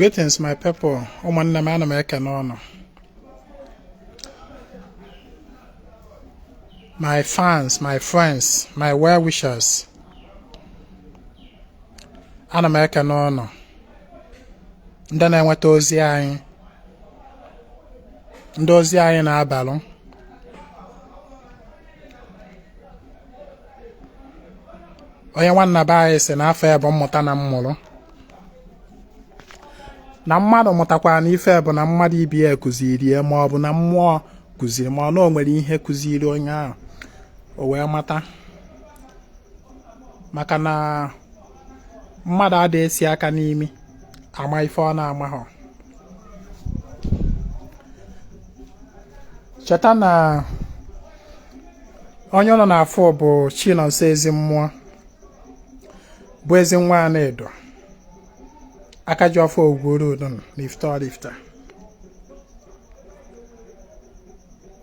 Greetings, my people. Ụmụnne m, ana m ekene ụnụ. My fans, my friends, my well wishers. Ana m ekene ụnụ. Ndị na-enweta ozi anyị, ndị ozi anyị na-abalụ. Onye nwanna be anyị sị na afa ya bụ mmụta na mmụrụ na mmadụ mụtakwara na ife bụ na mmadụ ibe ya kụziri ya, ma ọ bụ na mmụọ kụziri, ma ọ na o nwere ihe kụziri onye ahụ o wee mata, maka na mmadụ adịghị esi aka n'imi ama ife ọ na-amaghọ. Cheta na onye ụnụ na-afụ bụ Chinonso Ezemmụọ, bụ Ezinwa Anaedo, aka ji ọfọ Ogwuru Udun na Ifite Oraifite.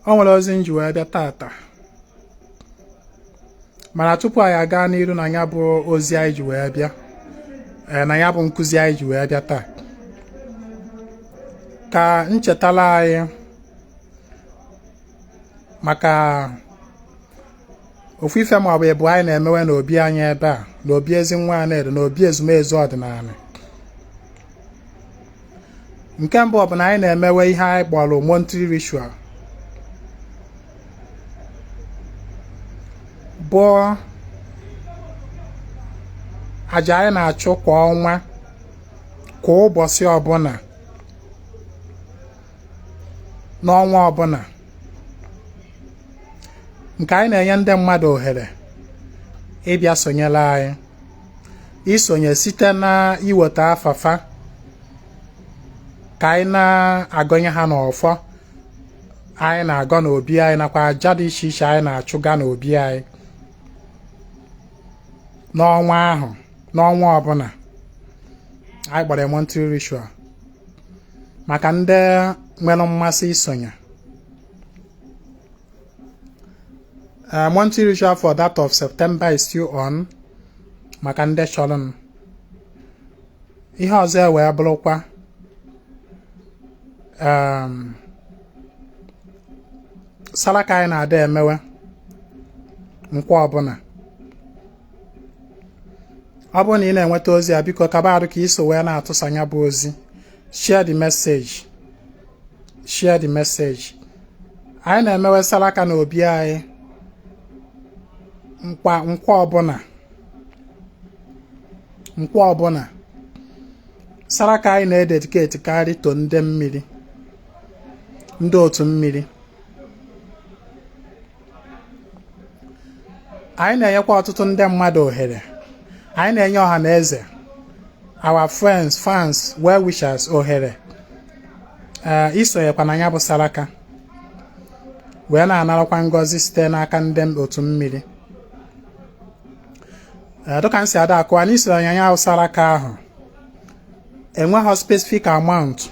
O nwere ozi m ji wee bịa tata, mana tupu anyị aga n'iru na ya bụ ozi anyị ji wee bịa, na ya bụ nkụzi anyị ji wee bịa taa, ka m chetala anyị maka ofu ife ma ọ bụ ịbụ anyị na-emewe n'obi anyị ebe a, n'obi Ezinwa Anaedo, n'obi ezumezu ọdịnala. Nke mbụ bụ na anyị na-emewe ihe anyị kpọrọ monthly ritual, bụ aja anyị na-achụ kwa ọnwa, kwa ụbọchị ọbụla n'ọnwa ọbụla, nke anyị na-enye ndị mmadụ ohere ịbịa sonyere anyị, isonye site na iweta afa fa ka anyị na-agọnye ha n'ọfọ anyị na-agọ n'obi anyị, nakwa aja dị iche iche anyị na-achụga n'obi anyị n'ọnwa ahụ, n'ọnwa ọbụla. Anyị kpọrọ monthly ritual maka ndị nwere mmasị isonye. Monthly ritual for that of September is still on maka ndị chọrọ. Ihe ọzọ e wee bụrụkwa saraka anyị na-ada emewe nkwọ ọbụla. Ọ bụrụ na ị na-enweta ozi a, biko kaba arụ ka iso wee na-atụsa ya bụ ozi. Share the message, share the message. Anyị na-emewe saraka n'obi anyị nkwa nkwọ ọbụla, nkwọ ọbụla. Saraka anyị na-ededicate karị to ndị mmiri, ndị otu mmiri. Anyị na-enyekwa ọtụtụ ndị mmadụ ohere. Anyị na-enye ọha na eze, our friends, fans, well wishers ohere isonyekwa na ya bụ saraka wee na-anarakwa ngọzi site n'aka ndị otu mmiri. Dịka m si ada akụwa na isonye ya bụ saraka ahụ enweghị specific amount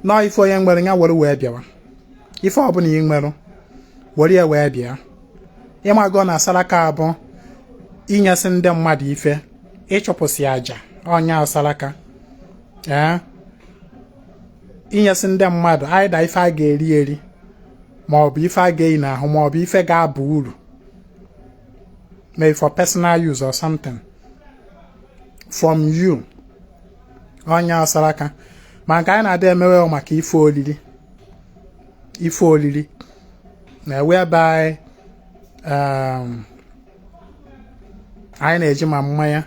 nọọ. Ife onye nwere ya were wee bịawa, ife ọbụla ị nwere were ya wee bịa. Ịmago na saraka abụ inyesị ndị mmadụ ife, ịchụpụsị aja ọnya saraka, ee, inyesị ndị mmadụ aịda ife a ga-eri eri, ma ọ bụ ife a ga-eyi n'ahụ, ma ọ bụ ife ga-aba uru, maybe for personal use or something from you, ọnya saraka. Ma nke anyị na-adị emewe maka ife olili, ife olili na whereby anyị na-eji ma mmanya,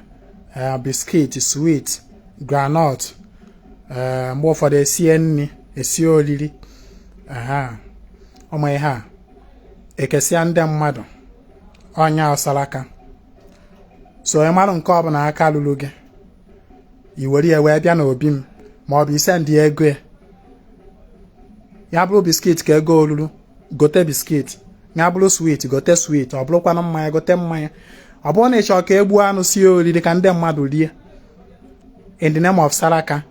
biscuit, sweet, groundnut, mgbe ụfọdụ esie nri, esie olili, ụmụ ihe a ekesịa ndị mmadụ, ọnya saraka. So ị marụ nke ọbụla aka lụrụ gị, i were ya wee bịa n'obi m, ma ọ bụ ise ndị ego ya. Ya bụrụ biscuit ka ego olulu, gote biscuit. Ya bụrụ sweet, gote sweet. Ọ bụrụkwanụ mmanya, gote mmanya. Ọ bụrụ na ị chọrọ ka e gbuo anụ, sie oriri ka ndị mmadụ rie in the name of saraka,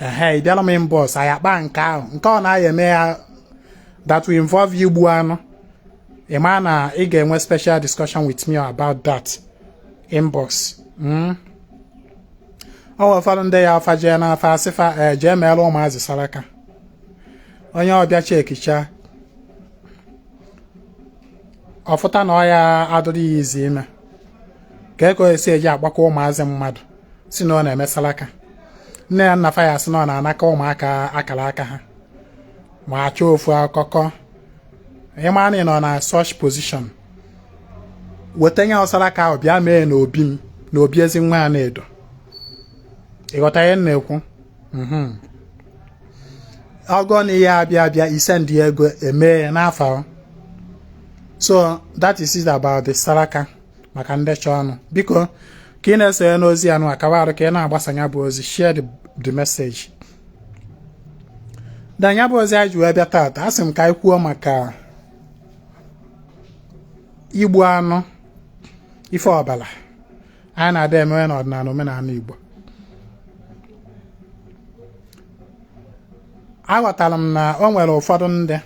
ehe, ị bịara m inbox, anyị akpa nke ahụ. Nke ọ na-aya eme ya that will involve igbu anụ, ị ma na ị ga-enwe special discussion with me about that inbox. O nwere ụfọdụ ndị ya afa jee n'afa, asị fa ee, jee meere ụmụazị saraka. Onye ọbịa chekicha ọfụta na ọya adịrị ya izi ime ka o esi eji agbakọ ụmụazị mmadụ si na ọ na-eme saraka. Nne ya nna fa ya sị na ọ na-anaka ụmụaka akara aka ha ma achọ ofu akụkọ. Ịma na ị nọ na such position, weta nye saraka ahụ bịa mee n'obi m, n'obi Ezinwa Anaedo. Ịghọta ihe m na-ekwu? Ọgọ na ihe abịa abịa ise ndị ego eme ya n'afọ. So that is it about the saraka. Maka ndị chọọ ọnụ, biko, ka ị na-esonye n'ozi ya nụ, akawa arụ ka ị na-agbasa ya bụ ozi. Share the message. Da ya bụ ozi anyị ji wee bịa taata, a sị m ka anyị kwuo maka igbu anụ ife ọbara anyị na-ada emewe n'ọdịnala omenala Igbo. Aghọtara m na o nwere ụfọdụ ndị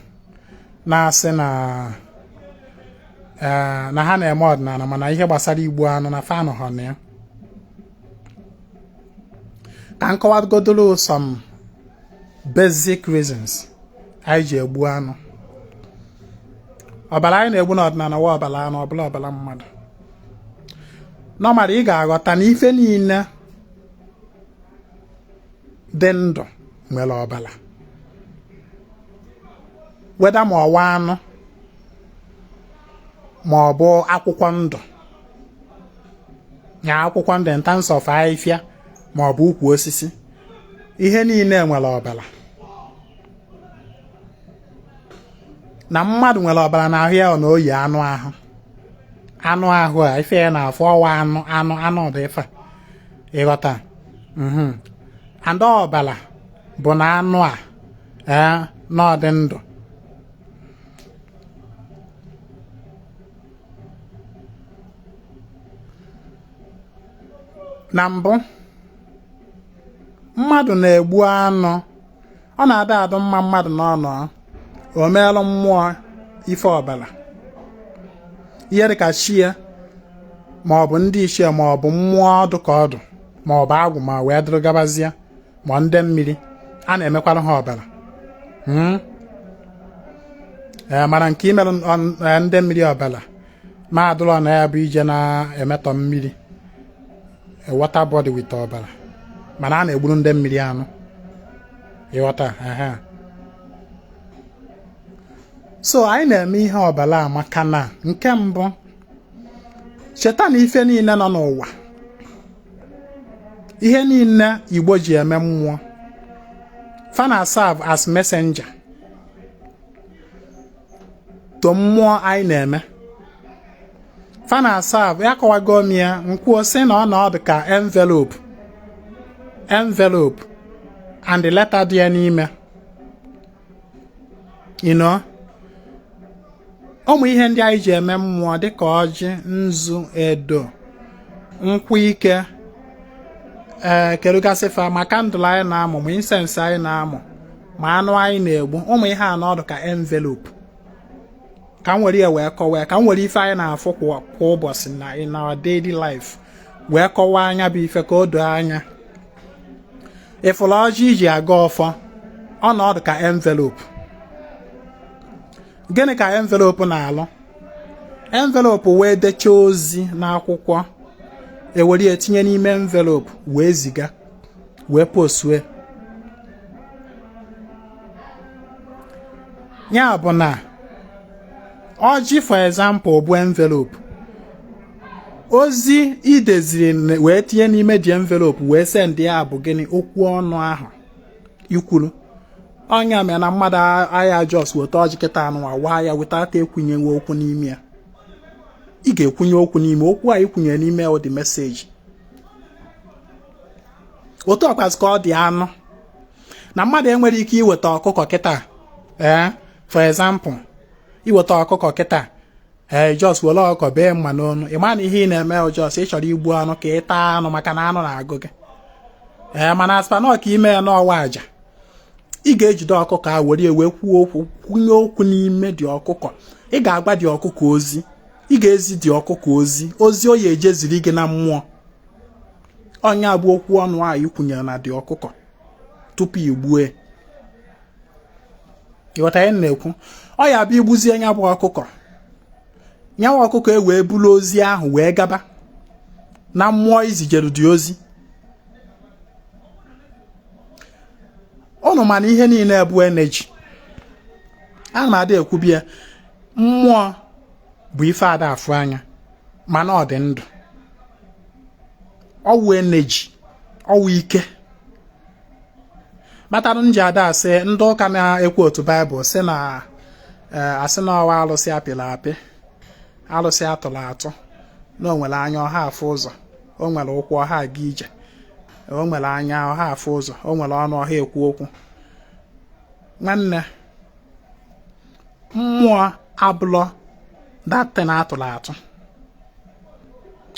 na-asị na ha na-eme ọdịnala, mana ihe gbasara igbu anụ na fa anọghọ na ya. Ka m kọwagodoro some basic reasons anyị ji egbu anụ. Ọbara anyị na-egbu n'ọdịnala wa ọbara anụ, ọbụla ọbara mmadụ. Normally, ị ga-aghọta na ife niile dị ndụ nwere ọbara, weda ma ọwa anụ ma ọ bụ akwụkwọ ndụ, nya akwụkwọ ndụ in terms of ahịfịa ma ọ bụ ukwu osisi, ihe niile nwere ọbara. Na mmadụ nwere ọbara n'ahụ ya, na oyi anụ ahụ, anụ ahụ a ife ya na-afụ ọwa anụ anụ anụ dị ife a. Ịghọta? And ọbara bụ na anụ a ee na ọ dị ndụ. Na mbụ, mmadụ na-egbu anụ, ọ na-ada adụ mma mmadụ n'ọnụ o meelụ mmụọ ife ọbara, ihe dịka chi ya ma ọ bụ ndị ichie ma ọ bụ mmụọ ọdụ ka ọdụ ma ọ bụ agwụ ma wee dụrụ gabazie, ma ndị mmiri a na-emekwara ha ọbara. Ee, mana nke imerụ ndị mmiri ọbara ma adụrọ na ya bụ ije na-emetọ mmiri, water body with ọbara, mana a na-egburu ndị mmiri anụ. Ịghọta? Ehe. So anyị na-eme ihe ọbara a maka na nke mbụ, cheta na ife niile nọ n'ụwa, ihe niile Igbo ji eme mmụọ, fa na serve as messenger to mmụọ anyị na-eme. Fa na serve ya. Kọwago m ya nkwuo sị na ọ na ọ dị ka envelope, envelope and the letter dị ya n'ime. Ụmụ ihe ndị anyị ji eme mmụọ dịka ọjị, nzu, edo, nkwụ ike, ee, kedugasị fa, ma candle anyị na-amụ, ma incense anyị na-amụ, ma anụ anyị na-egbu, ụmụ ihe a n'ọdụ ka envelope. Ka m were ya wee kọwaa, ka m were ife anyị na-afụ kwa ụbọchị na in our daily life wee kọwaa anya bụ ife ka o doo anya. Ịfụrụ ọjị iji aga ọfọ, ọnọdụ ka envelope. Gịnị ka envelope na-alụ? Envelope wee dechaa ozi n'akwụkwọ, ewere ya tinye n'ime envelope wee ziga, wee postue. Ya bụ na ọjị, for example, bụ envelope. Ozi ideziri wee tinye n'ime dị envelope wee send ya bụ gịnị? Okwu ọnụ ahụ ikwuru. Ọnya mere na mmadụ agha just weta ọjị kịta anụnwa waa ya weta ekwunyewe okwu n'ime ya. Ị ga-ekwunye okwu n'ime okwu a ikwunye n'ime dị message. Otu ọkwazị ka ọ dị anụ na mmadụ enwere ike iweta ọkụkọ kịta, ee, for example, iweta ọkụkọ kịta, ee, just were ọkụkọ bee mma n'ọnụ. Ị ma na ihe ị na-eme, just ị chọrọ igbu anụ ka ị taa anụ maka na anụ na-agụ gị. Ee, mana aspa ka ime ya n'ọwa aja, ị ga-ejide ọkụkọ a were wee kwuo okwu, kwunye okwu n'ime dị ọkụkọ. Ị ga-agwa dị ọkụkọ ozi, ị ga-ezi dị ọkụkọ ozi, ozi o ya ejeziri gị na mmụọ. Ọnya bụ okwu ọnụ ahụ ikwunyere na dị ọkụkọ tupu igbue. Ịghọta ihe m na-ekwu? Ọ ya bụ igbuzie nya bụ ọkụkọ, nyanwa ọkụkọ e wee buru ozi ahụ wee gaba na mmụọ izijere dị ozi. Ụnụ mana ihe niile bụ energy. Ana m ada ekwubi ya, mmụọ bụ ife ada afụ anya mana ọ dị ndụ, ọwụ energy, ọwụ ike. Kpatara m ji ada asị ndị ụka na-ekwu otu Baịbụl sị na asị na ọwa alụsị apịrị apị, alụsị atụrụ atụ, na o nwere anya ọha afụ ụzọ, o nwere ụkwụ ọha aga ije, o nwere anya ọha afụ ụzọ, o nwere ọnụ ọha ekwu okwu. Nwanne, mmụọ abụlọ that thing atụrụ atụ.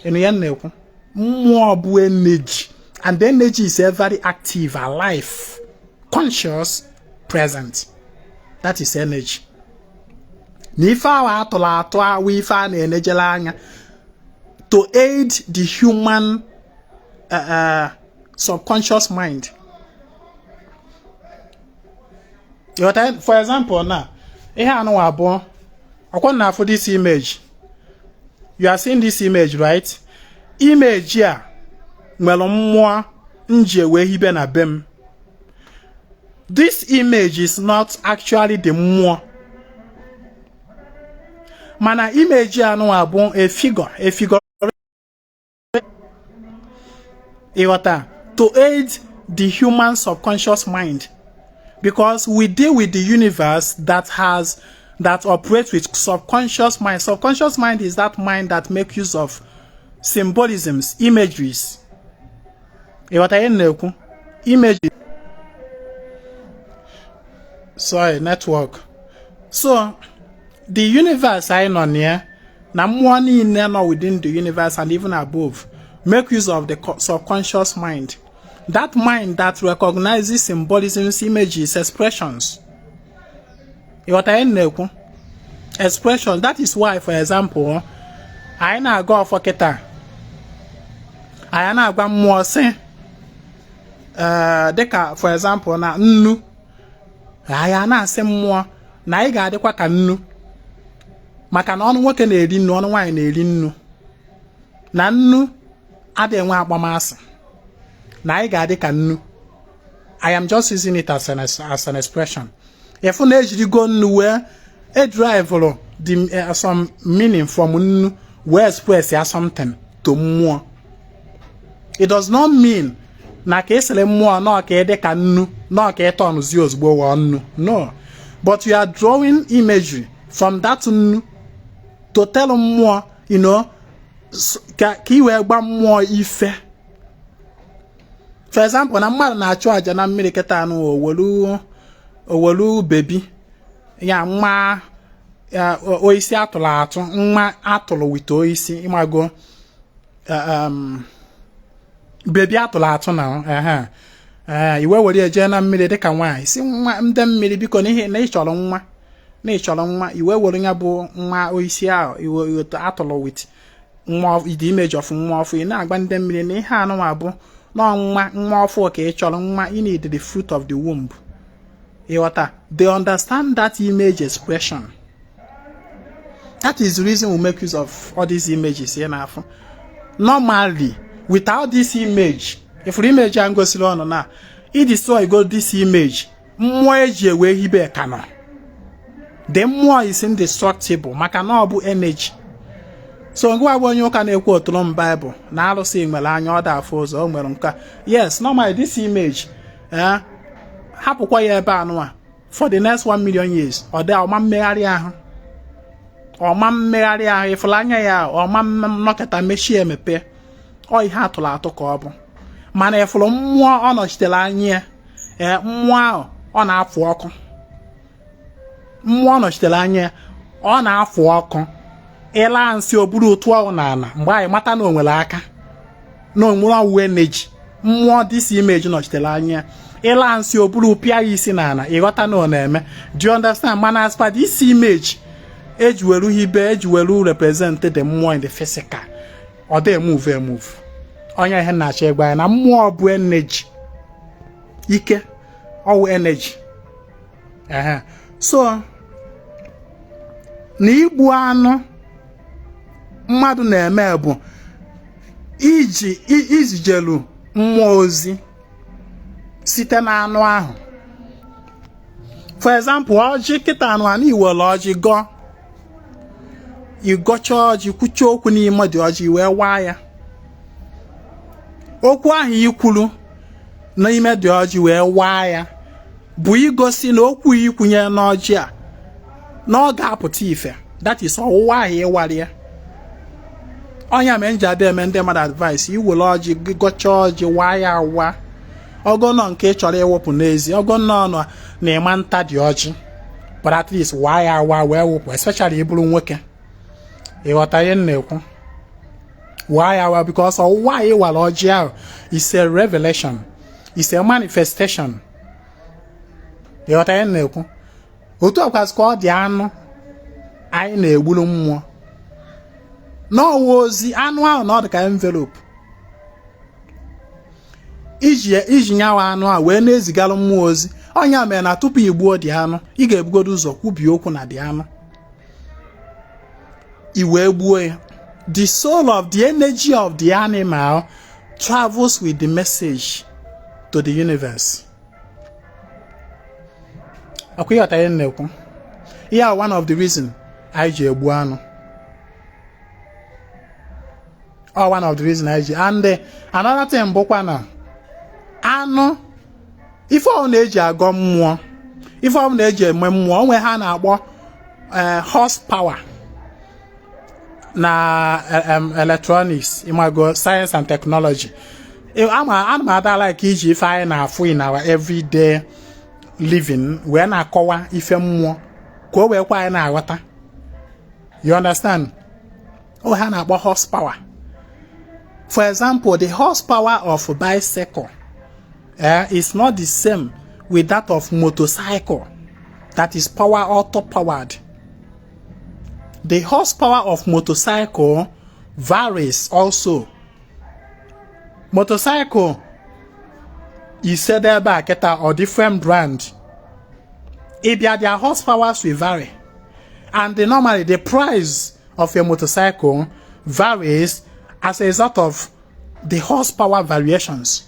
Ịnụ ya na-ekwu? Mmụọ bụ energy, and the energy is a very active, alive, conscious, present. That is energy. Na ife ahụ atụrụ atụ awụ ife a na-enejere anya to aid the human subconscious mind. For example, na ihe anụnwa abụọ ọkwa na afụ this image. You are seeing this image, right? Image a nwere mmụọ nji wee hibe na be m. This image is not actually the mmụọ, mana image anụnwa bụ a figure, a figure, ịghọta, to aid the human subconscious mind, because we deal with the universe that has that operates with subconscious mind. Subconscious mind is that mind that make use of symbolisms, imageries. Ịghọta ihe m na-ekwu? Image, sorry, network. So the universe anyị nọ na ya na mmụọ niile nọ within the universe and even above make use of the subconscious mind, that mind that recognizes symbolisms, images, expressions. Ịghọta ihe m na-ekwu? Expression. That is why, for example, anyị na-agọ ọfọ kịta, anyị na-agwa mmụọ sị, dịka for example na nnu, anyị na-asị mmụọ na anyị ga-adịkwa ka nnu, maka na ọnụ nwoke na-eri nnu, ọnụ nwaanyị na-eri nnu, na nnu adịghị enwe akpọmasị, na anyị ga-adị ka nnu. I am just using it as an expression. Ịfụ na ejirigo nnu wee edrivụrụ the some meaning from nnu wee express ya something to mmụọ. It does not mean na ka esere mmụọ nọ ka ị dị ka nnu, nọ ka ị tọnụzi ozugbo ghọọ nnu. No, but you are drawing imagery from that nnu to tell mmụọ, ka ị wee gba mmụọ ife. For example, na mmadụ na-achụ àjà na mmiri kịta anụ, owelu baby ya, nwa oisi atụrụ atụ, nwa atụrụ with oisi, ịmago baby atụrụ atụ na iwe were eje na mmiri dịka nwaanyị si nwa ndị mmiri, biko, n'ihi na ịchọrọ nwa, na ịchọrọ nwa, iwe were ya bụ nwa oisi ahụ iwe atụrụ with nwa, the image of nwa ọfụ. Ị na-agba ndị mmiri na ihe anụnwa bụ nọ nwa, nwa ọfụ ka ị chọrọ, nwa ị need, the fruit of the womb. Ịghọta? They understand that image expression. That is the reason we make use of all these images here n'afọ. Normally, without this image, if image a ngosiri ọnụ na i destroy go this image, mmụọ eji ewe hibe ka nọ. The mmụọ is indestructible maka na ọ bụ energy. So ngwa bụ onye ụka na-ekwu oturu m Baịbụl na arụsị nwere anya ọ da-afụ ụzọ, o nwere nke. Yes, normally this image, hapụkwa ya ebe anụwa for the next 1 million years, ọ dị ọma mmegharị ahụ, ọma mmegharị ahụ. Ịfụrụ anya ya, ọma nnọkọta mechie emepe. Ọ ihe atụrụ atụ ka ọ bụ, mana ịfụrụ mmụọ ọ nọchitere anya ya, ee, mmụọ ahụ ọ na-afụ ọkụ. Mmụọ ọ nọchitere anya ya, ọ na-afụ ọkụ. Ịla nsị, o buru ụtụ ọwụ n'ala mgbe anyị mata na o nwere aka na onwere ọwụ energy. Mmụọ this image nọchitere anya ya, ịla nsị, o buru pịa ya isi n'ala, ịghọta na ọ na-eme. Do you understand? Mana as per this image eji were hibe, eji were represent the mmụọ in the physical, ọ dị emove emove, Onye ihe na-achọ ịgwa ya na mmụọ bụ energy, ike ọwụ energy. Ehe, so na igbu anụ mmadụ na-eme bụ iji izijelu mmụọ ozi site n'anụ ahụ. For example, ọjị kịta anụ anụ, iwere ọjị gọọ, ịgọcha ọjị, kwuchie okwu n'ime dị ọjị wee waa ya. Okwu ahụ ikwuru n'ime dị ọjị wee waa ya bụ igosi na okwu ikwunye n'ọjị a na ọ ga-apụta ife. That is, ọwụwa ahụ ịwara ya. Ọnya mere nji ada eme ndị mmadụ advice iwere ọjị, gọcha ọjị, waa ya awa. Ọgọnọ nke ị chọrọ ịwụpụ n'ezi, ọgọnọ nọ na ịma nta dị ọjị, but at least waa ya awa wee wụpụ, especially ịbụrụ nwoke. Ịghọta ihe m na-ekwu? Waa ya awa, because ọwụwa ahụ ịwara ọjị ahụ is a revelation, is a manifestation. Ịghọta ihe m na-ekwu? Otu ọkwasị ka ọ dị anụ anyị na-egburu mmụọ n'ọwa ozi. Anụ ahụ na ọ dị ka envelope iji nyawa anụ a wee na-ezigara mmụọ ozi. Ọnya mere na tupu igbuo dị anụ, ị ga-ebugodo ụzọ kwubie okwu na dị anụ i wee gbuo ya. The soul of the energy of the animal travels with the message to the universe. Ọkwa ịghọta ihe m na-ekwu? Ihe a, one of the reason anyị ji egbu anụ, ọ one of the reason anyị ji. And another thing bụkwa na anụ, ife ọ na-eji agọ mmụọ, ife ọ na-eji eme mmụọ onwe ha na-akpọ horsepower na electronics, ịmago, science and technology. Ama ana m ada like iji ife anyị na-afụ in our everyday living wee na-akọwa ife mmụọ ka o wee kwa anyị na-aghọta. You understand? O ha na-akpọ horsepower. For example, the horsepower of bicycle is not the same with that of motorcycle that is power auto powered. The horsepower of motorcycle varies also. Motorcycle ise dị ebe a kịta or different brand ịbịa, their horsepowers will vary, and normally the price of a motorcycle varies as a result of the horsepower variations.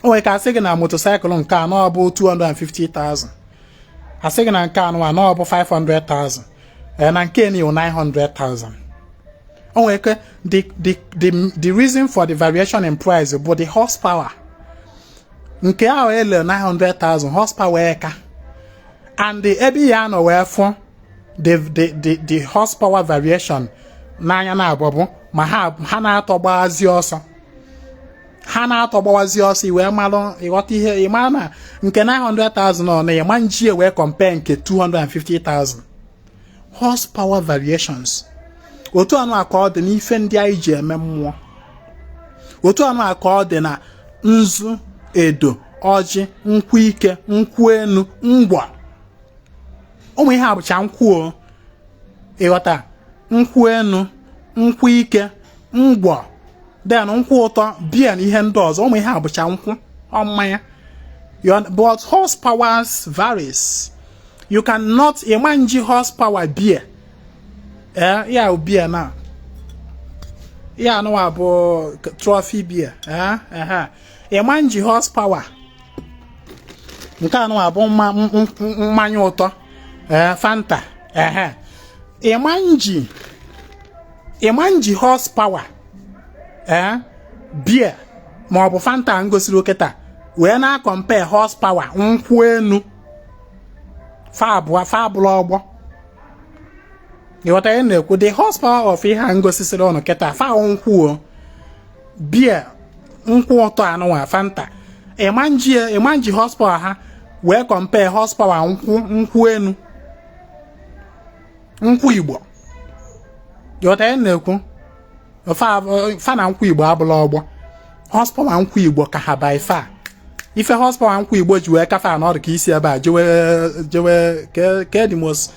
O nwere ka asị gị na motorcycle nke a na ọ bụ 250,000, asị gị na nke anụ a na ọ bụ 500,000, na nke ni 900,000. O nwere ike the reason for the variation in price bụ the horsepower. Nke ahụ ele 900,000, horsepower eka, and the ebe ya nọ wee fụ the horsepower variation n'anya na abụọ bụ ma ha na-atọgbazi ọsọ, ha na-atọgbawazi ọsọ, wee malụ ịghọta ihe ịma na nke 900,000 ọ na ịma nji wee compare nke 250,000, horsepower variations. Otu anụ a ka ọ dị n'ife ndị anyị ji eme mmụọ. Otu anụ a ka ọ dị na nzu, edo, ọjị, nkwụ ike, nkwụ enu, ngwa. Ụmụ ihe a bụcha nkwụ o. Ịghọta? Nkwụ enu, nkwụ ike, ngwọ, then nkwụ ụtọ, biya na ihe ndị ọzọ. Ụmụ ihe a bụcha nkwụ, ọ mmanya. But horsepowers varies. You cannot ịma nji horsepower beer, ee, ya beer na ya anụwa bụ trophy beer, ee, ehe, ịma nji horsepower nke anụwa bụ mmanya ụtọ, ee, Fanta, ehe, ịma nji horsepower, ee, beer ma ọ bụ Fanta ngosiri oketa wee na-compare horsepower nkwụ enu. Fa abụọ fa abụrụ ọgbọ. Ịghọta ihe na-ekwu? The horsepower of ihe a ngosisiri ọnụ kịta, fa nkwụ o, beer, nkwụ ụtọ anụnwa, Fanta, ịma nji horsepower ha wee compare horsepower nkwụ enu, nkwụ Igbo. Ịghọta ihe na-ekwu? Fa na nkwụ Igbo abụla ọgbọ. Horsepower nkwụ Igbo ka ha by far. Ife horsepower nkwụ Igbo ji wee kafa anọdụ ka isi ebe a jewe jewe ke the most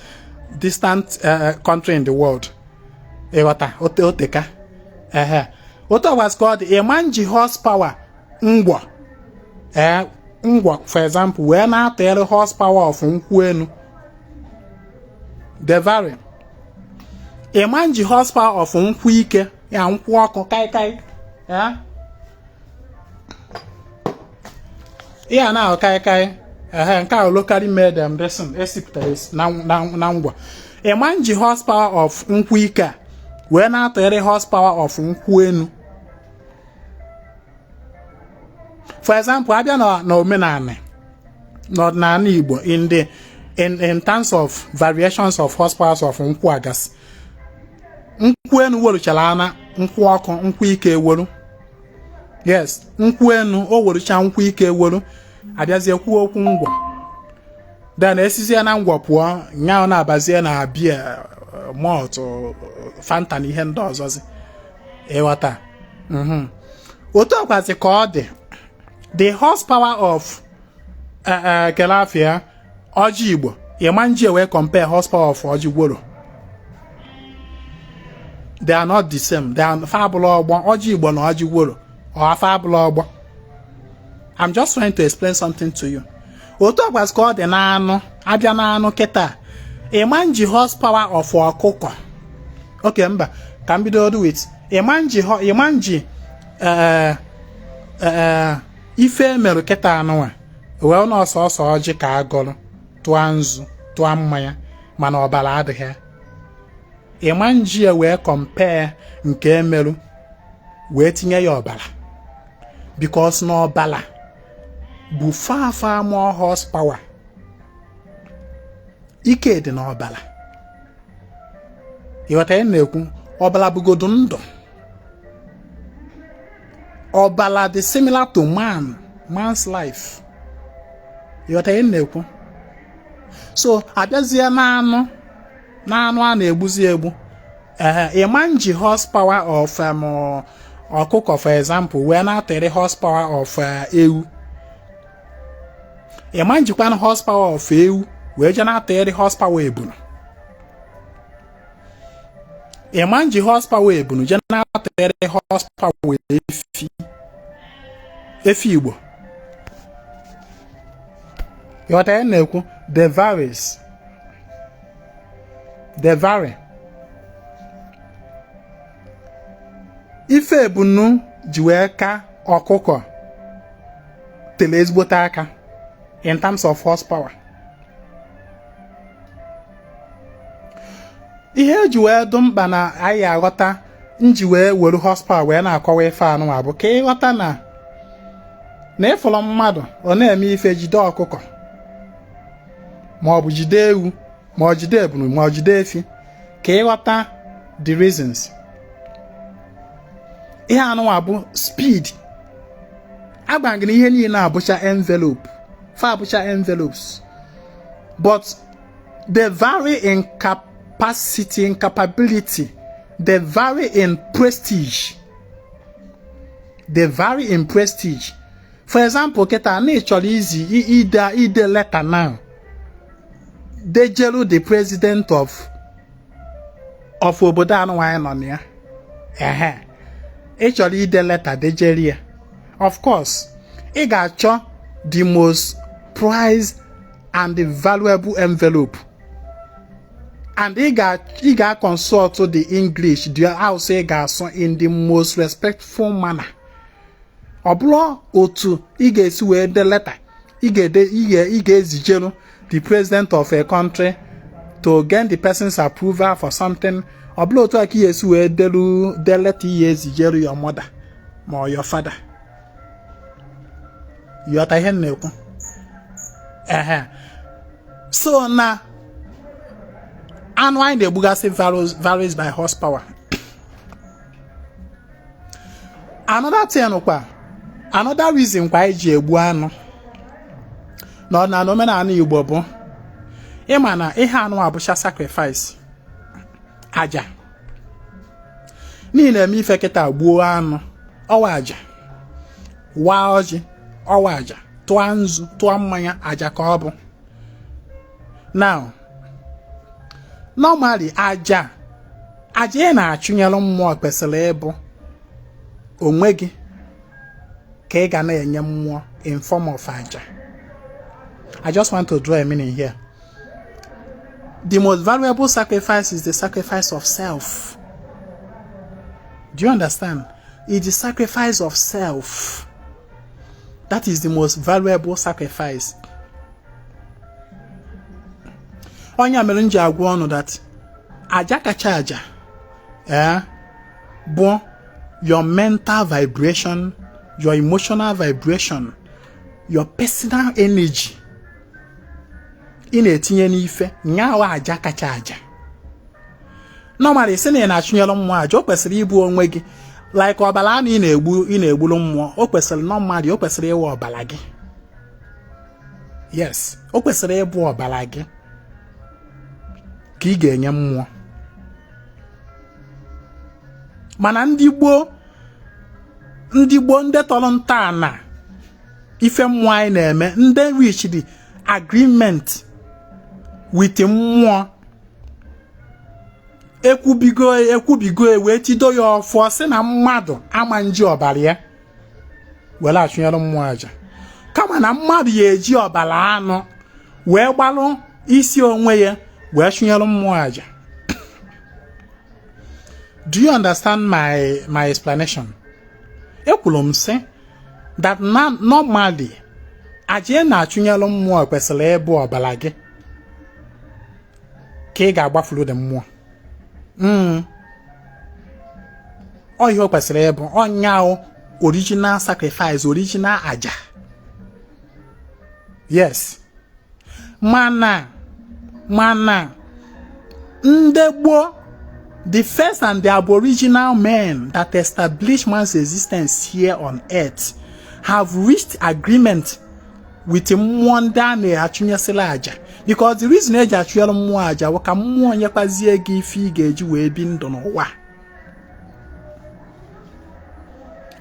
distant country in the world. Ịghọta? Oteka, ehe, Otu ọgwasị ka ọ dị, ịma nji horsepower ngwọ, ee, ngwọ for example, wee na-atụnyere horsepower of nkwụ enu. They vary. Ịma nji horsepower of nkwụ ike ya, nkwụ ọkụ kaikai ya, ihe na kaikai, ehe, nke a locally made dressing esipụtara na ngwa. Ịma nji horsepower of nkwụ ike a wee na-atụnyere horsepower of nkwụ enu. For example, abịa na omenala n'ọdịnala Igbo, in terms of variations of horsepower of nkwụ agasị, nkwụ enu weruchara ana nkwụ ọkụ, nkwụ ike eweru. Yes, nkwụ enu o werucha nkwụ ike eweru, abịazie kwuo okwu ngwọ, then esizie na ngwọ pụọ, nya na-abazie na beer, malt, Fanta na ihe ndị ọzọzi. Ịghọta? Otu ọkwazi ka ọ dị, the horsepower of kelafia ọjị Igbo, ịma nji wee compare horsepower of ọjị gworo. They are not the same. They are fa abụla ọgbọ. Ọjị Igbo na ọjị gworo ọ fa abụla ọgbọ. I'm just trying to explain something to you. Otu ọkwazi ka ọ dị n'anụ, abịa n'anụ kịta, ịma nji horsepower of ọkụkọ. Okay, mba, ka m bido with ịma nji ife emerụ kịta anụnwa wee na ọsọsọ ọjị ka agọrọ, tụọ nzu, tụọ mmanya, mana ọbara adịghị. Ịma nji ya wee compare nke emerụ wee tinye ya ọbara, because na ọbara bụ far far more horsepower. Ike dị n'ọbara. Ịghọta ihe na-ekwu? Ọbara bụgodu ndụ. Ọbara dị similar to man's life. Ịghọta ihe na-ekwu? So abịazie n'anụ, n'anụ a na-egbuzi egbu, ee, ịma nji horsepower of ọkụkọ for example wee na-atịrị horsepower of ewu. Ịma njikwa horsepower of ewu wee jee na-atịrị horsepower ebunu. Ịma nji horsepower ebunu jee na-atịrị horsepower efi, efi Igbo. Ịghọta ihe na-ekwu? They varies, they vary. Ife ebunu ji wee ka ọkụkọ tele ezigbote aka in terms of horsepower. Ihe eji wee dụ mkpa na anyị aghọta nji wee were horsepower wee na-akọwa ife anụnwa bụ ka ịghọta na ịfụrụ mmadụ ọ na-eme ife, jide ọkụkọ ma ọ bụ jide ewu ma ọ jide ebunu ma ọ jide efi, ka ịghọta the reasons. Ihe anụnwa bụ speed. Agba gị na ihe niile abụcha envelope, fa abụcha envelopes, but they vary in capacity, in capability. They vary in prestige. They vary in prestige. For example, kịta na ị chọrọ izi ide letter now dejelu the president of obodo anụ anyị nọ na ya. Ehe, ị chọrọ ide leta dejere ya, of course ị ga-achọ the most prized and the valuable envelope, and ị ga-consult the English, the house ị ga-asụ in the most respectful manner. Ọ bụrụ otu ị ga-esi wee de leta ị ga-ezijeru the president of a country to gain the person's approval for something. Ọ bụrụ otu a ka ị ga-esi wee de leta ị ga-ezijeru your mother ma ọ your father. Yọta ihe m na-ekwu? Ehe, so na anụ anyị na-egbugasị varies by horsepower. Another thing kwa, another reason kwa anyị ji egbu anụ n'ọdịnala omenala Igbo bụ ịma na ihe anụ abụcha sacrifice, aja. N'ihi na-eme ife kịta gbuo anụ, ọwa aja, waa ọjị, ọwa aja, tụọ nzu, tụọ mmanya, aja ka ọ bụ. Now normally aja ị na-achụnyere mmụọ kwesịrị ịbụ Onwe gị ka ị ga na-enye mmụọ in form of aja. I just want to draw a meaning here. The most valuable sacrifice is the sacrifice of self. Do you understand? It's the sacrifice of self. That is the most valuable sacrifice. Ọ nya mere m ji agwa ụnụ that aja kacha aja bụ your mental vibration, your emotional vibration, your personal energy ị na-etinye n'ife nyawa aja kacha aja. Normally, sị na ị na-achụnyere mmụọ aja, o kwesịrị ịbụ onwe gị, like ọbara anụ ị na-egbu, ị na-egburu mmụọ. O kwesịrị, normally, o kwesịrị ịwụ ọbara gị. Yes, o kwesịrị ịbụ ọbara gị ka ị ga-enye mmụọ. Mana ndị gboo, ndị gboo, ndị tọrọ ntọala ife mmụọ anyị na-eme, ndị reach the agreement with mmụọ, ekwubigo ekwubigo wee tido ya ọfọ, sị na mmadụ ama nji ọbara ya were achụnyere mmụọ aja, kama na mmadụ ya eji ọbara anụ wee gbalụ isi onwe ya wee chụnyere mmụọ aja. Do you understand my explanation? Ekwuru m sị that na normally aja ị na-achụnyere mmụọ kwesịrị ịbụ ọbara gị ka ị ga-agbafuru dị mmụọ. Ọ ihe o kwesịrị ịbụ, ọ nya original sacrifice, original aja. Yes, mana ndị gboo, the first and the aboriginal men that established man's existence here on earth, have reached agreement with mmụọ ndị a na-achụnyesịrị aja, because the reason eji achụnyere mmụọ aja bụ ka mmụọ nyekwazie gị ife ị ga-eji wee bi ndụ n'ụwa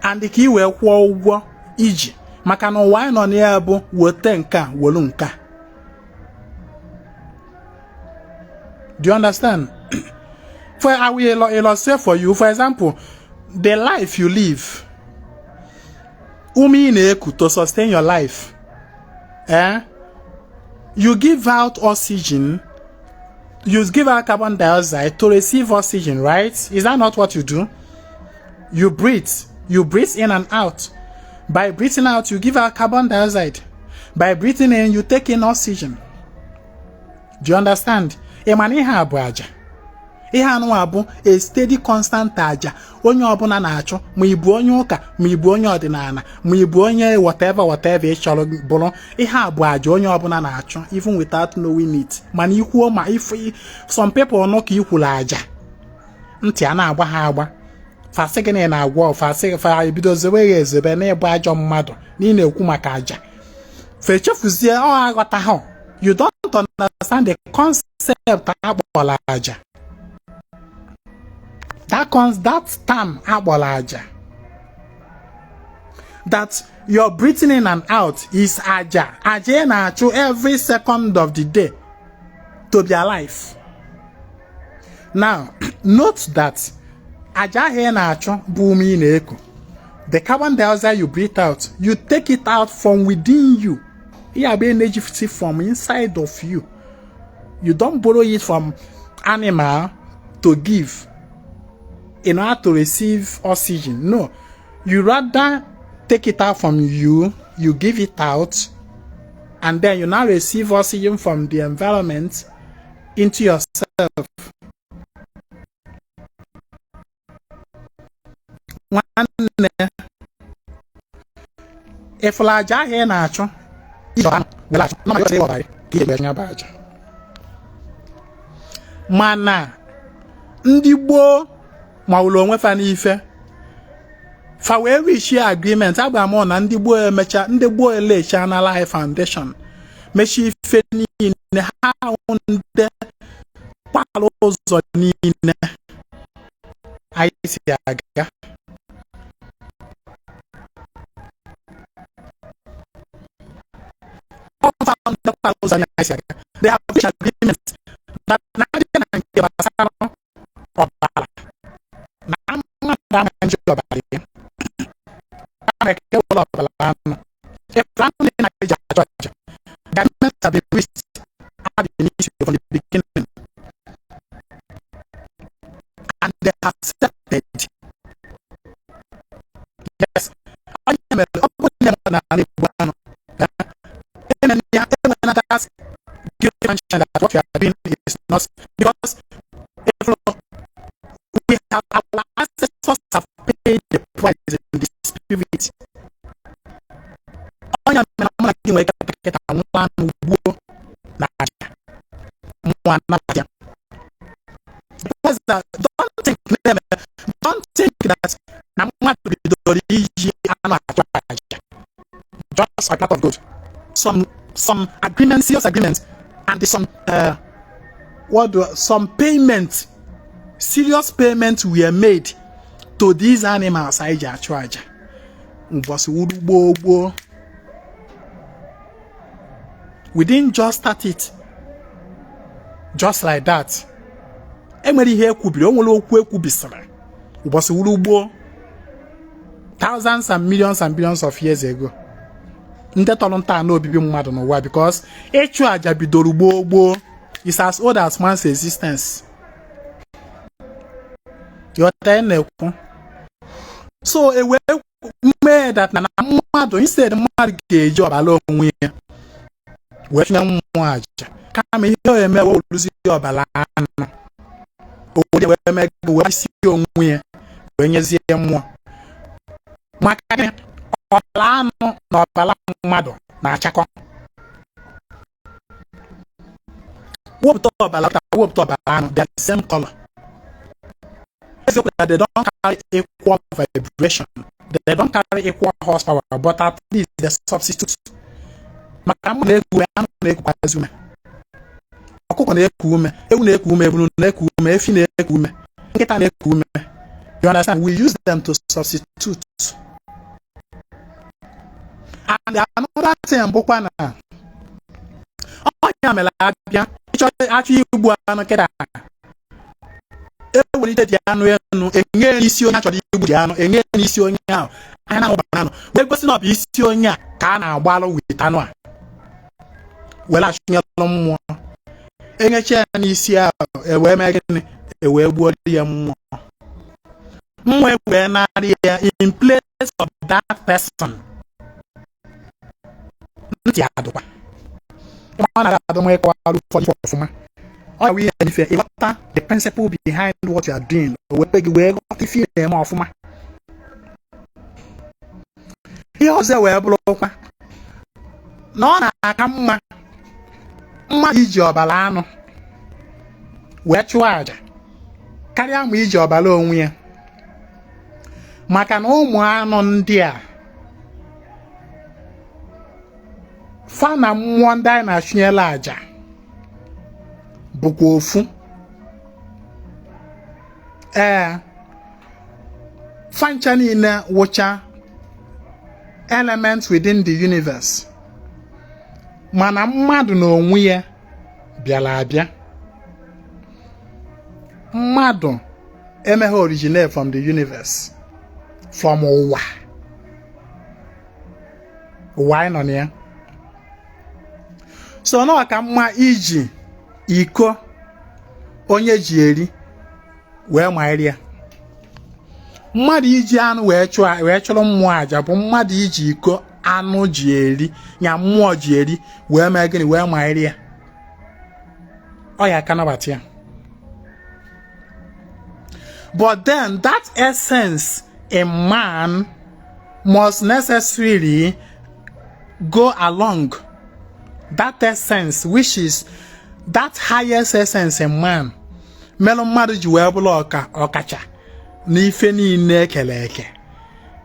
and ka ị wee kwụọ ụgwọ iji, maka na ụwa anyị nọ na ya bụ weta nke a, welu nke a. Do you understand? For I will illustrate for you. For example, the life you live, ume ị na-eku to sustain your life, eh? You give out oxygen, you give out carbon dioxide to receive oxygen, right? Is that not what you do? You breathe, you breathe in and out. By breathing out, you give out carbon dioxide. By breathing in, you take in oxygen. Do you understand? Ị ma na ihe a bụ aja? Ihe anụnwa bụ a steady constant aja onye ọbụla na-achụ, ma ị bụ onye ụka, ma ị bụ onye ọdịnala, ma ị bụ onye whatever, whatever ị chọrọ bụrụ. Ihe a bụ aja onye ọbụla na-achụ even without knowing it. Mana ikwuo ma if some people nụ ka i kwuru aja, ntị a na-agba ha agba, fa sị gị na ị na-agwọ, fa sị fa ebido zebe ya ezebe na ị bụ ajọ mmadụ na ị na-ekwu maka aja. Fa echefuzie ọ aghọtaghị. You don't understand the concept akpọrọ aja, that term akpọrọ aja, that your breathing in and out is aja, aja ị na-achụ every second of the day to be alive. Now note that aja ahụ ị na-achụ bụ ume ị na-eku. The carbon dioxide you breathe out, you take it out from within you. Ya bụ energy si from inside of you. You don't borrow it from animal to give in order to receive oxygen. No, you rather take it out from you, you give it out, and then you now receive oxygen from the environment into yourself. Nwanne, ị fụla aja ahụ ị na-achụ aja? Mana ndị gboo mawụrụ onwe fa n'ife fa wee reach agreement. Agba m na ndị gboo emecha, ndị gboo elecha na life foundation mechie ife niile ha, ndị kwara ụzọ niile anyị si aga. Ndị kwara ụzọ anyị si aga, they have reached agreement that na adịghị na nke gbasara ọbara na mmadụ ama nji ọbara ya. Bụrụ ọbara anụ. If anụ na eji achụ aja, the agreement have been reached ab initio from the beginning and they have accepted. Yes, onye mere ọ bụrụ na mmadụ na egbu anụ, ya enwena that guilty conscience that what you are doing is not, because if we have, our ancestors have paid the price in the spirit. Onye mere mụ na gị nwere ike kịta nwa anụ gbuo na aja mmụọ anabata ya. Because that, don't think that na mmadụ bidoro iji anụ achụ aja just a part of good. Some agreements, serious agreements, and some what do some payment, serious payments were made to these animals anyị ji achụ aja ụbọchị wuru gboo gboo. We didn't just start it just like that. Enwere ihe ekwubiri, o nwere okwu ekwubisiri ụbọchị wuru gboo, thousands and millions and billions of years ago, ndị tọrọ ntọala obibi mmadụ n'ụwa, because ịchụ àjà bidoro gboo gboo, is as old as man's existence. Ghọta na-ekwu. So e wee mee that na mmadụ, instead mmadụ ga-eji ọbara onwe ya wee chụnye mmụọ àjà, kama ihe o eme, wee ọbara anụ o wee mee, wee isi onwe ya wee nyezie mmụọ. Maka gịnị? Ọbara anụ na ọbara mmadụ na-achakọ. Wepụta ọbara, wepụta ọbara anụ, they are the same color. Eziokwu na they don't carry equal vibration, they don't carry equal horsepower, but at least they substitute. Maka mmadụ na-eku ume, anụ na-ekukwazi ume. Ọkụkọ na-eku ume, ewu na-eku ume, ebulu na-eku ume, efi na-eku ume, nkịta na-eku ume. You understand? We use them to substitute. And another thing bụkwa na ọnya mere abịa ịchọ achọ igbu anụ kịta, ewelite dị anụ enu, enye n'isi onye achọrọ igbu dị anụ, enye n'isi onye ahụ anya na ụbara anụ, wee gosi na ọ bụ isi onye a ka a na-agbalụ with anụ a were achụnyelụ mmụọ. Enyecha ya n'isi ahụ, ewee mee gịnị? Ewee gbuo ya mmụọ. Mmụọ ewee narị ya in place of that person. Ntị adụkwa ọ na adụ m ịkọwara ụfọdụ ife ọfụma. Ọ bụ ihe ife ịghọta the principle behind what you are doing, o wee gị wee ghọta ife ị na-eme ọfụma. Ihe ọzọ wee bụrụkwa na ọ na-aka mma mmadụ iji ọbara anụ wee chụọ àjà karịa ma iji ọbara onwe ya, maka na ụmụ anụ ndị a fa na mmụọ ndị anyị na-achụnyela àjà bụkwa ofu. Ee, fa ncha niile wụcha elements within the universe, mana mmadụ na onwe ya bịara abịa. Mmadụ emeghe originate from the universe, from ụwa, ụwa anyị nọ na ya. So na ọ ka mma iji iko onye ji eri wee manyere ya. Mmadụ iji anụ wee chụọ, wee chụrụ mmụọ aja bụ mmadụ iji iko anụ ji eri ya, mmụọ ji eri, wee mee gịnị? Wee manyere ya. Ọ ya aka nabata ya. But then that essence in man must necessarily go along. That essence, which is that highest essence in man, melụ mmadụ ji wee bụrụ ọka ọkacha n'ife niile ekele eke,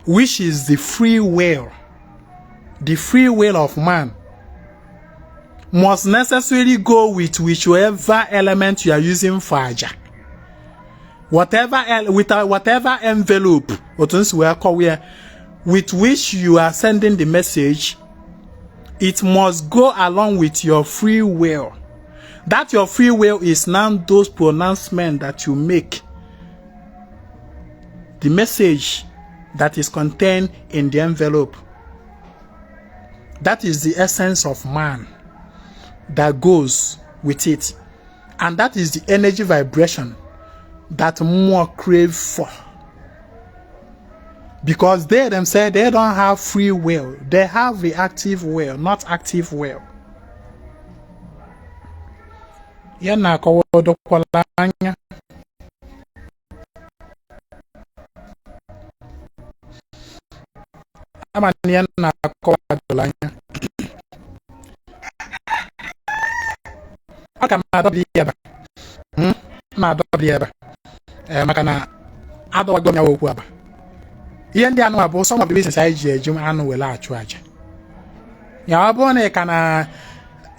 which is the free will. The free will of man must necessarily go with whichever element you are using for aja, whatever with whatever envelope, otu nsi wee kọwa ya, with which you are sending the message. It must go along with your free will. That your free will is now those pronouncements that you make, the message that is contained in the envelope. That is the essence of man that goes with it, and that is the energy vibration that mmụọ crave for, because they themselves, they don't have free will. They have reactive will, not active will. Ya na-akọwa odokwala anya. Ama na ihe na-akọwa doro anya. Ọ ka m adọbiri ya ebe a, m adọbiri ya ebe a, maka na adọwago m ya okwu aba. Ihe ndị anụ a bụ some of the reasons anyị ji eji anụ were achụ aja ya. Ọ bụrụ na ị ka na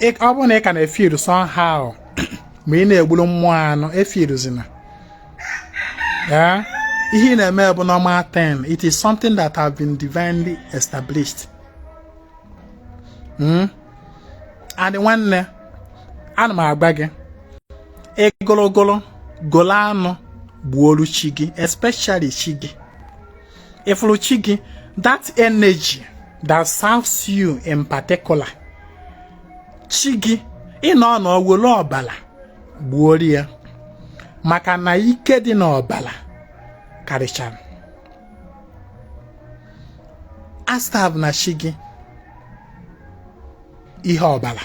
ọ bụrụ na ị ka na-efeel somehow ma ị na-egburu mmụọ anụ, efeelzina ya. Ihe ị na-eme bụ normal thing. It is something that have been divinely established. And nwanne, ana m agba gị ịgologolo golo anụ gbuolu chi gị, especially chi gị. Ịfụrụ chi gị, that energy that serves you in particular, chi gị, ịnọ na were ọbala gbuoro ya, maka na ike dị n'ọbala karịchara. Aserve na chi gị ihe ọbala.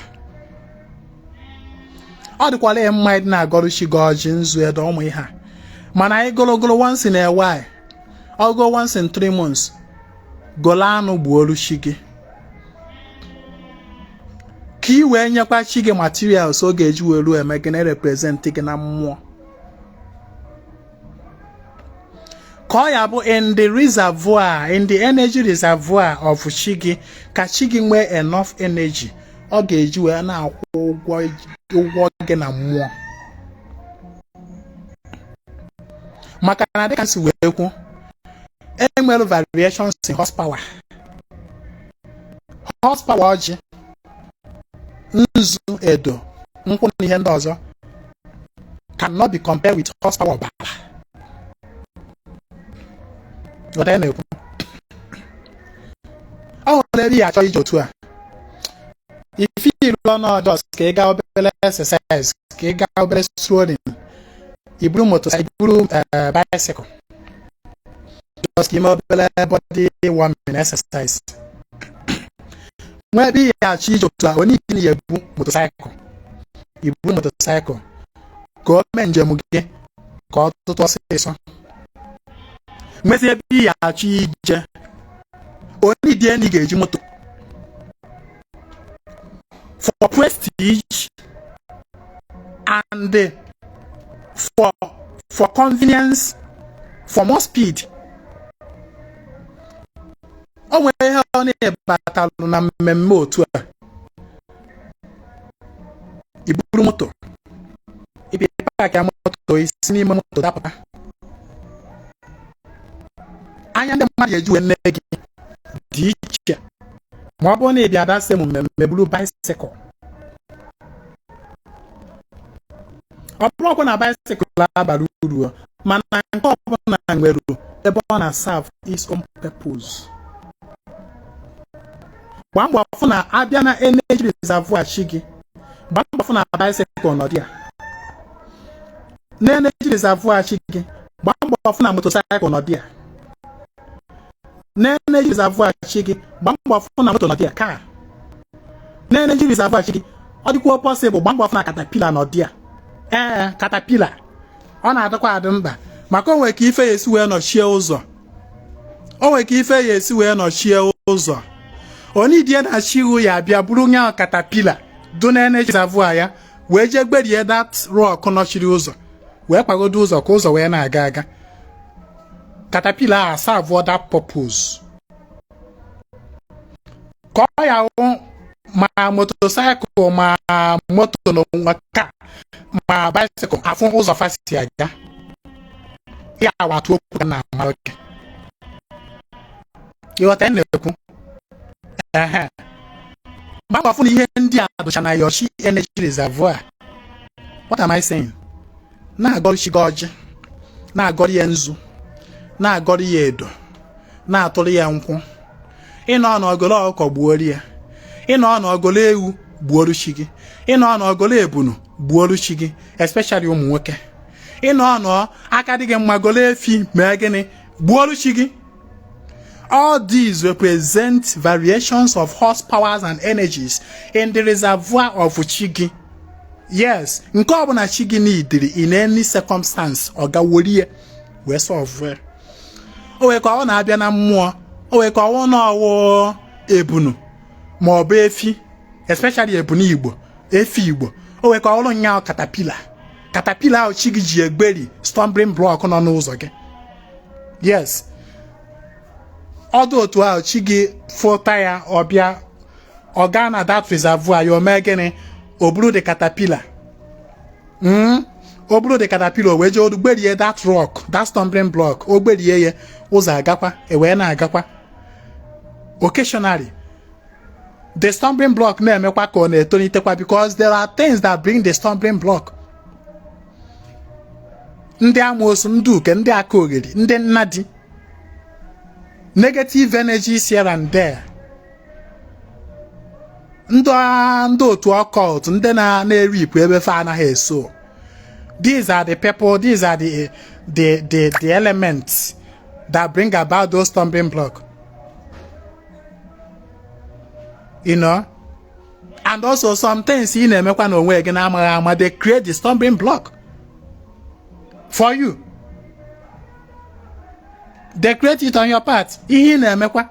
Ọ dịkwala ya mma ịdị na-agọrụ chi gị ọjị, nzu, edo, ụmụ ihe a, mana anyị gologolo once in a while, ọgo once in 3 months, golo anụ gbuolu chi gị, ka ị wee nyekwa chi gị materials ọ ga-eji wee ruo eme gị na-represent gị na mmụọ, ka ọ ya bụ in the reservoir, in the energy reservoir of chi gị, ka chi gị nwee enough energy ọ ga-eji wee na-akwụ ụgwọ gị na mmụọ. Maka na dịka si wee kwu, enwere variations in horsepower. Horsepower ọjị, nzu, edo, nkwụ na ihe ndị ọzọ cannot be compared with horsepower ọbara. Ghọta ya na-ekwu. Ọ nwere ebe ị achọ ije otu a, ife iru ọnụ ọjọọ ka ị gaa obere exercise, ka ị gaa obere strolling, iburu moto, iburu bicycle, just ka ime obere body warming exercise. Nwee ebe ị achọ ije otu a, onye ike ya ebu motorcycle, iburu motorcycle ka o mee njem gị ka ọ tụtụ ọsịsọ. Nwezi ebe ị achọ ije, onye dị enyi ga-eji moto for prestige and for convenience, for more speed. O nwere ihe ọ na-ebatalụ na mmemme otu a, iburu moto, ịbịa park ya moto, isi n'ime moto dapụta, anya ndị mmadụ eji wee nne gị dị iche ma ọ bụrụ na ị bịa that same mmemme buru bicycle. Ọ bụrụkwa na bicycle abara uru, mana nke ọbụla nwere ebe ọ na-serve its own purpose. Gbaa mbọ fụ na abịa na energy reservoir chi gị, gbaa mbọ fụ na bicycle nọ dị ya na energy reservoir chi gị. Gbaa mbọ fụ na motorcycle nọ dị ya na energy reservoir chi gị. Gbaa mbọ fụ na moto nọ dị ya car na energy reservoir chi gị. Ọ dịkwa possible, gbaa mbọ fụ na caterpillar nọ dị ya. Ee, caterpillar ọ na-adịkwa adị mkpa, maka o nwere ka ife ya esi wee nọchie ụzọ, o nwere ka ife ya esi wee nọchie ụzọ. Onye idie na chi ya abịa bụrụ nya caterpillar do na energy reservoir ya, wee jee gberie that rock nọchiri ụzọ, wee kwagodo ụzọ ka ụzọ wee na-aga aga. Caterpillar a serve that purpose, ka ọ ya hụ ma motorcycle, ma moto na onwe ka ma bicycle afụ ụzọ fa si aga. Ya awatụ okwu na amara gị, ịghọta na-ekwu. Ehe, gbaa fụ na ihe ndị a dụcha na your chi energy reservoir. What am I saying? Na-agọrọ chi gị ọjị, na-agọrọ ya nzu, na-agọrọ ya edo, na-atụrụ ya nkwụ, ịnọ n'ogolo ọkụkọ gbuoro ya. Ịnọ n'ọgolo ewu, gbuoru chi gị. Ịnọ n'ọgolo ebunu, gbuoru chi gị, especially ụmụ nwoke. Ịnọ nọ aka dị gị mma, golo efi, mee gịnị? Gbuoru chi gị. All these represent variations of horsepowers and energies in the reservoir of chi gị. Yes, nke ọbụla chi gị n'idiri in any circumstance, ọ gaworie wee solve. O wee ka ọ na-abịa na mmụọ, o wee ka ọwụ na ọwụ ebunu ma ọ bụ efi, especially ebunu Igbo, efi Igbo. O wee ka ọ bụrụ nya caterpillar, caterpillar ahụ chi gị ji egberi stumbling block nọ n'ụzọ gị. Yes, ọdụ otu ahụ chi gị fụta ya, ọbịa, ọ gaa na that reservoir ya, o mee gịnị? O buru the caterpillar, o buru the caterpillar, o wee jee gberie that rock, that stumbling block. O gberie ya, ụzọ agakwa, e wee na-agakwa. Occasionally the stumbling block na-emekwa ka ọ na-etolitekwa, because there are things that bring the stumbling block: ndị amoosu, ndị uke, ndị aka ogheri, ndị nnadi, negative energies here and there, ndị otu occult, ndị na-eripụ ebe fa anaghị eso. These are the people, these are the elements that bring about those stumbling block. And also some things ị na-emekwa n'onwe gị na-amaghị ama, they create the stumbling block for you. They create it on your part. Ihe ị na-emekwa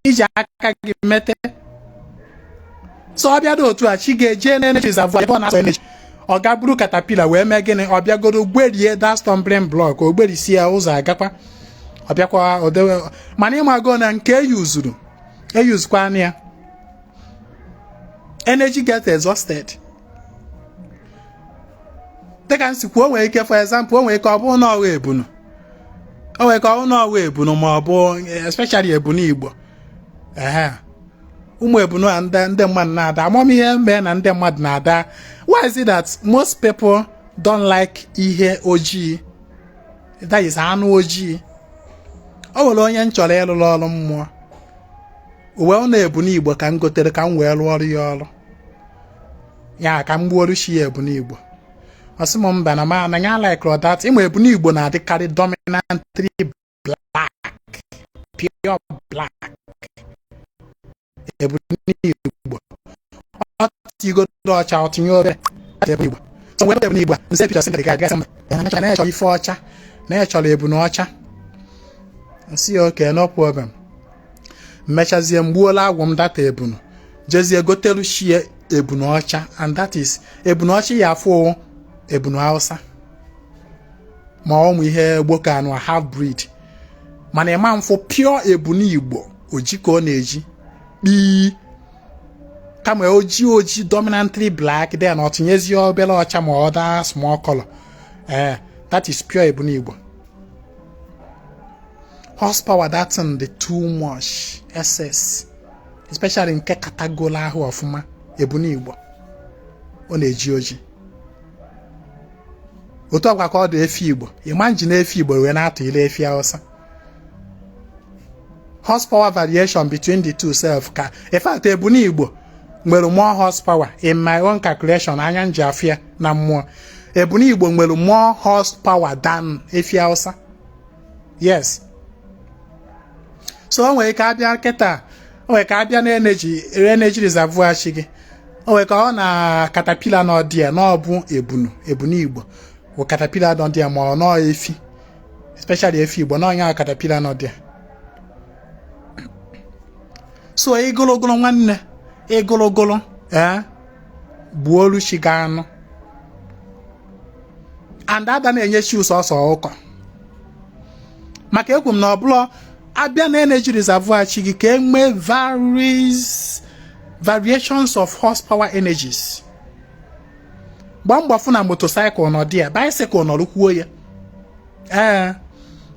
iji aka gị mete. So ọ bịa dị otu a, chi ga-eje na-energy reservoir ebe ọ na-asọ energy, ọ ga buru caterpillar wee mee gịnị? Ọ bịagoro gberie that stumbling block, o gberisi ya, ụzọ agakwa, ọ bịakwa odewe. Mana ịmago na nke eyuzuru eyuzukwana ya, energy get exhausted. Dịka m si kwuo, o nwere ike, for example, o nwere ike ọ bụrụ na ọwa ebunu, o nwere ike ọ bụrụ na ọwa ebunu, ma ọ bụ especially ebunu Igbo. Ehe, ụmụ ebunu a ndị mmadụ na-ada amamihe mee na ndị mmadụ na-ada. Why is it that most people don't like ihe ojii, that is anụ ojii? O nwere onye m chọrọ ịrụrụ ọrụ mmụọ, uwe ọ na-ebunu Igbo ka m gotere ka m wee rụọ ọrụ ya, ọrụ ya, ka m gbuoru chi ya ebunu Igbo. Ọ sị m mba, na ma na ya like that. Ịma ebunu Igbo na-adịkarị dominantly black, pure black. Ebunu Igbo, ọ tigodo ọcha, ọ tinye obere ebunu Igbo. So wee ebunu Igbo a nse picture sị ga gasị mba, na ya chọrọ ife ọcha, na ya chọrọ ebunu ọcha. Nsị ya, "Okay, no problem." Mmechazie, mgbuola agwụ m data ebunu, jezie gotelu shie ebunu ọcha, and that is ebunu ọcha ya afụ ebunu Hausa ma ụmụ ihe gboko anụ half breed. Mana ịma mfụ pure ebunu Igbo oji ka ọ na-eji kpii, kama oji oji dominantly black, then ọ tinyezie obere ọcha ma ọ daa small color. Ee, that is pure ebunu Igbo. Horsepower that thing dị too much excess, especially nke katagolo ahụ ọfụma. Ebunu Igbo ọ na-eji oji otu ọkwa ka ọ dị. Efi Igbo, ịma nji na efi Igbo wee na-atụ ile efi Hausa, horsepower variation between the two self ka. In fact, ebunu Igbo nwere more horsepower in my own calculation, anya nji afịa na mmụọ. Ebunu Igbo nwere more horsepower than efi Hausa. Yes, so o nwere ike abịa kịta, o nwere ka abịa na energy reservoir chi gị, o nwere ka ọ na caterpillar nọ dị ya na ọ bụ ebunu Igbo bụ caterpillar nọ dị ya, ma ọ nọọ efi, especially efi Igbo na ọnya caterpillar nọ dị ya. So ịgụlụgụlụ, nwanne, ịgụlụgụlụ, ee, gbuolu chi gị anụ. And ada na-enye chi sọsọ ụkọ, maka ekwu m na ọbụla abịa na energy reservoir chi gị ka e nwee varies variations of horsepower energies. Gbaa mbọ fụ na motorcycle nọ dị ya, bicycle nọrọ ya. Ee,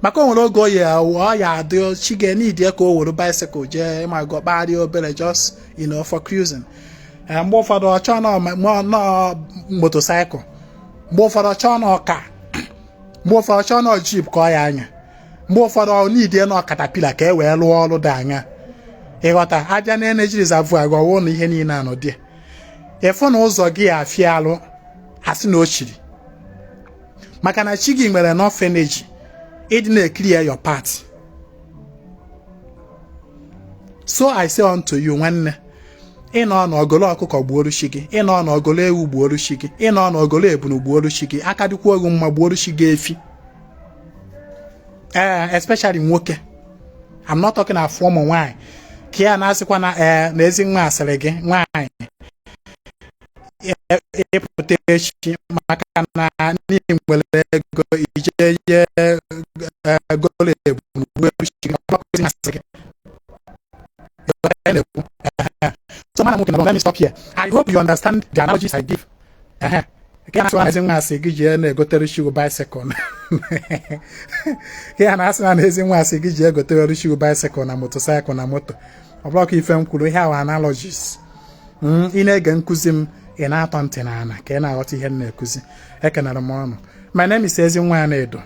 maka o nwere oge o ya ọ ya adị chi ga need ka o were bicycle jee ma go kpagharịa obere, just for cruising. Ee, mgbe ụfọdụ ọ chọọ nọ motorcycle, mgbe ụfọdụ ọ chọọ nọ ka, mgbe ụfọdụ ọ chọọ nọ jeep ka ọ ya anya, mgbe ụfọdụ ọ need nọ caterpillar ka e wee rụọ ọrụ dị anya. Ịghọta? Abịa na energy reservoir gị, ọwụ na ihe niile anọ dị, ịfụ na ụzọ gị afịa alụ, asị na o chiri, maka na chi gị nwere enough energy ịdị na-ekiri ya your part. So I say unto you, nwanne, ịnọ n'ọgolo ọkụkọ gbuoru chi gị, ịnọ n'ọgolo ewu gbuoru chi gị, ịnọ n'ọgolo ebunu gbuoru chi gị, aka dịkwa ogu mma, gbuoru chi gị efi. Ee, especially nwoke. I'm not talking of ụmụ nwaanyị ka ya na-asịkwa na ee na ezi nwa asịrị gị nwaanyị ịpụta echi maka na n'ihi nwere ego ije ye golo ebunu gbuoru chi gị. Ọ bụla asịrị gị na-ekwu. So mana nwoke na, let me stop here. I hope you understand the analogies I give. Ka ya na-asị nwa asị gị jee na-egotere chi gị bicycle, ka ya na-asị na ezi nwa asị gị jee egotere chi gị bicycle na motorcycle na moto. Ọ bụrụ ka ife m kwuru, ihe ahụ analogies. Ị na-ege nkụzi m, ị na-atọ ntị n'ala ka ị na-aghọta ihe m na-ekuzi. Ekenere m ọnụ. My name is Ezinwa Anaedo.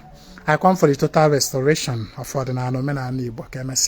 I come for the total restoration of ọdịnala, omenala Igbo. Ka emesịa.